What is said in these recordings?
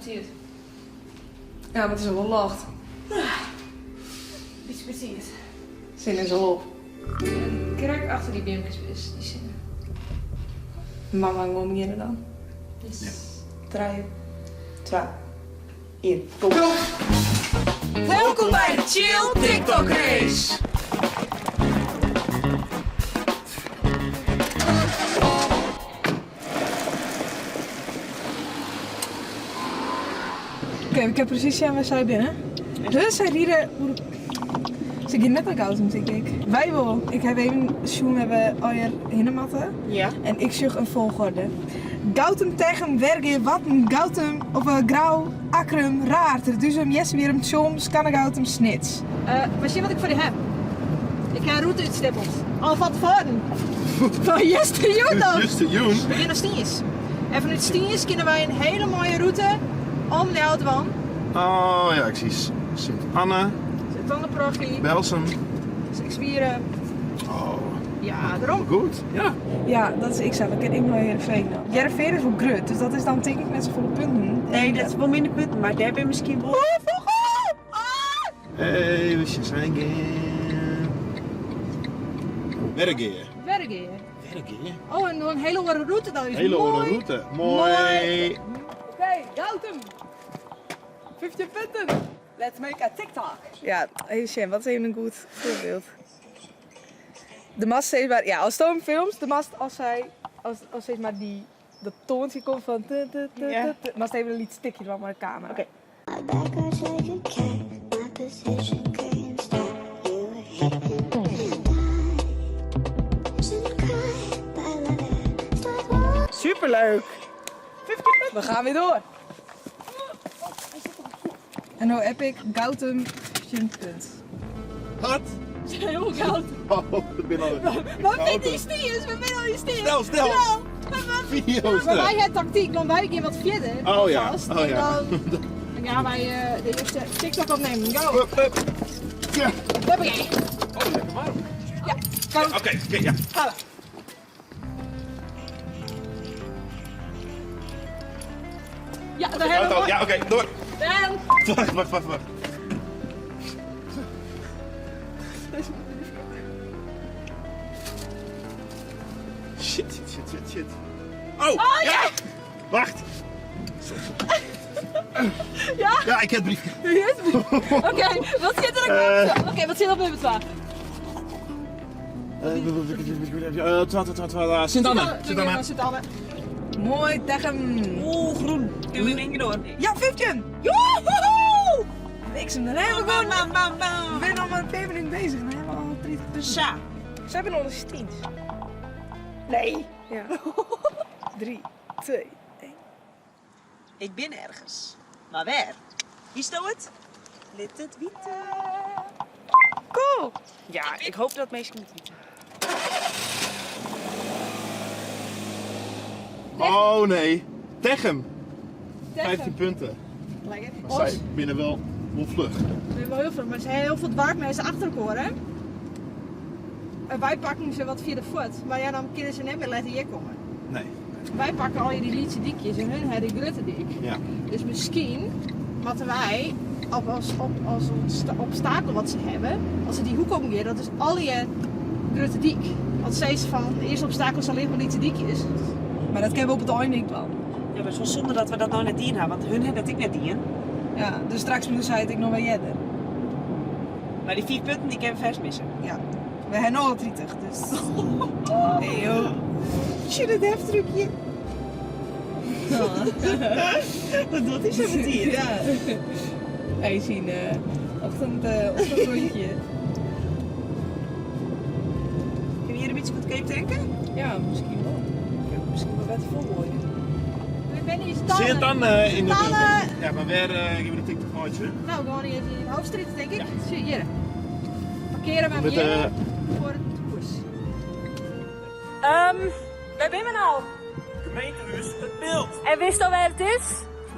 betiid. Ja, mar it is al wol ljocht. Bytsje betiid. Sinne is al op. En krekt achter dy beamkes is dy sinne. Mama gewoan begjinne dan. Yes. Trije, twa, ien, go! Welkom by de Chill TikTok Race! Oké, ik heb presys sjen wêr sy binne. Dus sy ride oer de... Se gean net nei Goutum, tink ik. Wy wol. Ik ha even sjoen wêr we allegear hinne moatte. Ja. En ik sjoch in folchoarder. Goutum, Techum, Wergea, Warten, Goutum, of Grou, Akkrum, Raard, Reduzum, Jessewirum, Tsjom, Skanegoutum, Snits. Mar sjen wat ik foar dy ha. Ik ha in rûte útstippeld. Al fan tefoaren. Fan justerjûn noch. Justerjûn? We gean nei Stiens. En fanút Stiens kinne wy in hiele moaie rûte om Ljouwert dwaan. Oh ja, ik zie Sint Anne. Sint Anne Parochie. Belsum. Sexbierum. Oh. Ja, derom. Goed, ja. Ja, dat is ek sa. We kinne ek nei Hearrenfean dan. Hearrenfean is wol grut, dus dat is dan tink ik net safolle punten. Nee, dat is wol minder punten, mar dêr binne miskien wol. Oh, fûgel! Ah! Hey, we zijn gean. Wergea. Wergea. Wergea. Oh, en dan in hiele oare rûte dan. Is Hele oare moai. rûte. Moai. Oké, Goutum. 15 punten. Let's make a TikTok. Ja, even sjen, wat is even in goed foarbyld? De mast sis mar, ja, ast him filmst, de mast as sy, as, as sis mar dy, dat toantsje komt fan te, te, te, Ja. te, te, moatst even in lyts stikje dwaan mei de kamera. Oké. My back hurts like a cat. My position couldn't stop you hitting. Dives and cry, but I love it. Start walking. Superleuk! We gaan weer door. En no app ik Goutum 15 punt. Wat? Heel koud. Oh, ik ben al. Wat vindt die Stiens? We winnen al die Stiens. Snel, snel. Video's. Maar wij hebben tactiek, want wij gaan wat verder. Oh ja, alvast. oh En ja. dan gaan wij de eerste TikTok opnemen. Go. Hup, hup. Ja. Daar ben jij. Oh, lekker warm. Ja, koud. Oké, oké, ja. Gaan we. Ja, daar hebben we. Ja, oké, door. En. Wacht, wacht, wacht, wacht. Shit, shit, shit, shit, shit. Oh, Oh, ja! ja! Wacht. Ja? Ja, ik heb het briefje. Oké, wat zit er op? Oké, wat zit er op nummer 2? Sint Anne. Sint Anne. Sint Anne. Mooi, Techum. Oeh, groen. Kunnen we in één keer door? Ja, 15! Joehoe! Bliksem, dan hebben we gewoon... Bam, bam, bam. We zijn al maar een paar minuten bezig en dan hebben we al 30 punten. Sa. Ze hebben al eens 10. Nee. Ja. 3, 2, 1. Ik ben ergens. Maar waar? Wie is het? Lit it witte. Cool! Ja, ik hoop dat mensen het weten. Oh nee. Techum. Techum. 15 punten. Lekker. Maar zij binnen wel, wel vlug. We hebben wel heel veel, maar ze hebben heel veel dwarsmensen achter elkaar, hè? En wij pakken ze wat via de voet, maar ja, dan kunnen ze net meer laten hier komen. Nee. Wij pakken al die lytse dykjes en hun hebben die grutte dyk. Ja. Dus misschien moeten wij op als, op, als ons obstakel wat ze hebben, als ze die hoek omgaan, dat is al je grutte dyk. Want steeds van de eerste obstakel is alleen maar lytse dykjes. Maar dat kunnen we op het einde niet wel. Ja, maar het is wel zonde dat we dat nou net dien hebben, want hun hebben dat ik net dien. Ja, dus straks moeten zij het ik nog wel jedder. Maar die 4 punten die kunnen we vers missen. Ja. We hebben al 30, dus. Hey joh. Zie je dat heftruckje? Wat dat is even hier. Ja. Wij zien ochtend, ochtendrondje. Kun je hier een beetje goedkoop tanken? Ja, misschien wel. Ik heb misschien wel beter volgooien. We zijn hier staan. Zit dan in de Sint-Anne. Ja, maar waar geven we de TikTok-maatje? Nou, gewoon hier in de Hoofdstraat, denk ik. Zie je hier. Parkeren we Met, hier voor het koers. Waar ben je nou? Gemeentehuis Het Bilt. En wist al waar het is?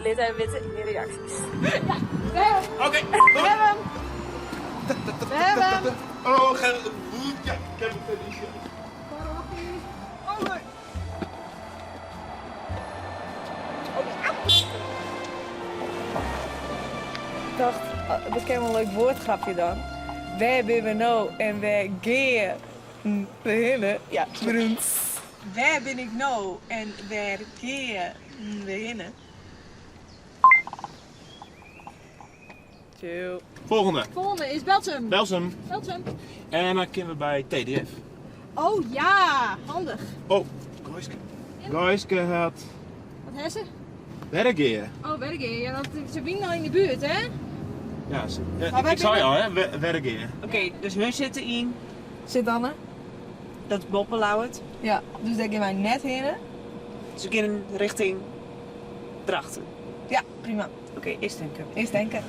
Lid en witte in de reacties. Ja, we hebben hem. Oké, We hebben hem. We hebben hem. Oh, ga, ja, ik heb het verlies. Oh, nee. Dat kin wol in leuk woordgrapje dan. Wêr binne we no en wêr gean we hinne? Ja, beroemd. Wêr bin ik no en wêr gean we hinne? Chill. Volgende. Volgende is Belsum. Belsum. Belsum. En dan kunnen we bij TDF. Oh ja, handig. Oh, Goiske. Goiske hat Wat heeft ze? Wergea. Oh, Wergea. Ja, dat, ze wienen al in de buurt, hè? Ja, ze, ja, Maar ik, wij ik zei binnen- al, hè, Wergea. Oké, dus hun zitten in. Sint Anne? Dat is Boppelauwert. Ja, dus daar gaan wij net heen. Dus we gaan richting Drachten. Ja, prima. Oké, eerst denken. Eerst denken.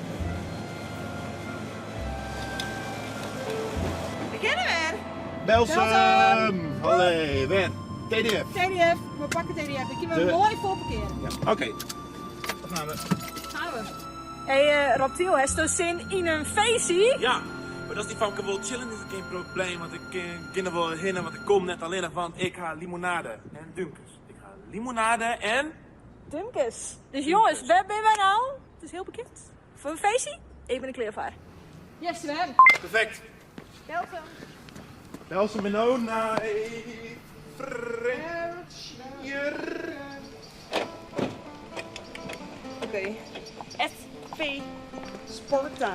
We kennen weer. Belsum! Allee, weer. TDF. TDF, we pakken TDF. Dan kunnen we mooi voor parkeren. Ja, oké. Dan gaan we. Gaan we. Hey Raptiel, heeft je zin in een feestje? Ja, maar dat is die van wel chillen is geen probleem, want ik kan er wel heen, want ik kom net alleen want ik ga limonade en dunkers. Ik ga limonade en... Dumkes. Dus jongens, waar ben wij nou? Het is heel bekend. Voor een feestje? Ik ben er klaar voor. Yes, we hebben. Perfect. Belsum. Belsum en nou naar Frensje. Oké. SV Sparta.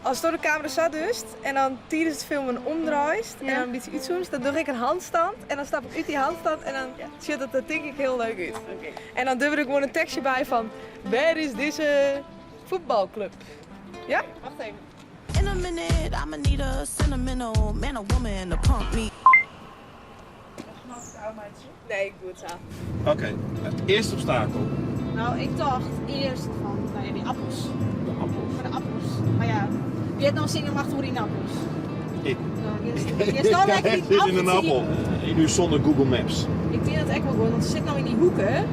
Als door de camera zat dus en dan tijdens het filmen omdraait en dan een beetje uitzoomt, dan doe ik een handstand en dan stap ik uit die handstand en dan ziet dat er denk ik heel leuk uit. Oké. En dan doe ik gewoon een tekstje bij van waar is deze voetbalclub? Ja? Wacht even. In a minute, I'ma need a sentimental man or woman to pump me. Nee, ik doe het zo. Oké, het eerste obstakel. Nou, ik dacht eerst van, nou ja, die appels. De appels. Voor de appels. Maar ja, wie heeft nou zin om achter in appels? Ik. Nou, je is nou lekker die zin in een appel. appel. Nu zonder Google Maps. Ik denk dat echt wel goed, want ze zit nou in die hoeken.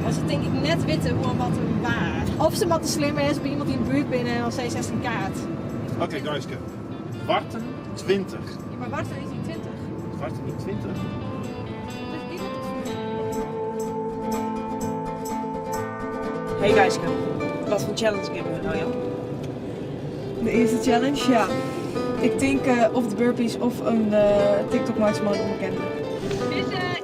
Als ze denk ik net weten hoe en wat en waar. Of ze wat te slimmer is bij iemand die in de buurt binnen en dan zei ze een kaart. Oké, Gaiske. Warten 20. Ja, maar Warten is niet 20. Warten niet 20? Dus die wordt het Hey Gijske, wat voor challenge hebben we nou Jan? De eerste challenge, ja. Ik denk of de burpees of een TikTok maximaal onbekende. Vissen!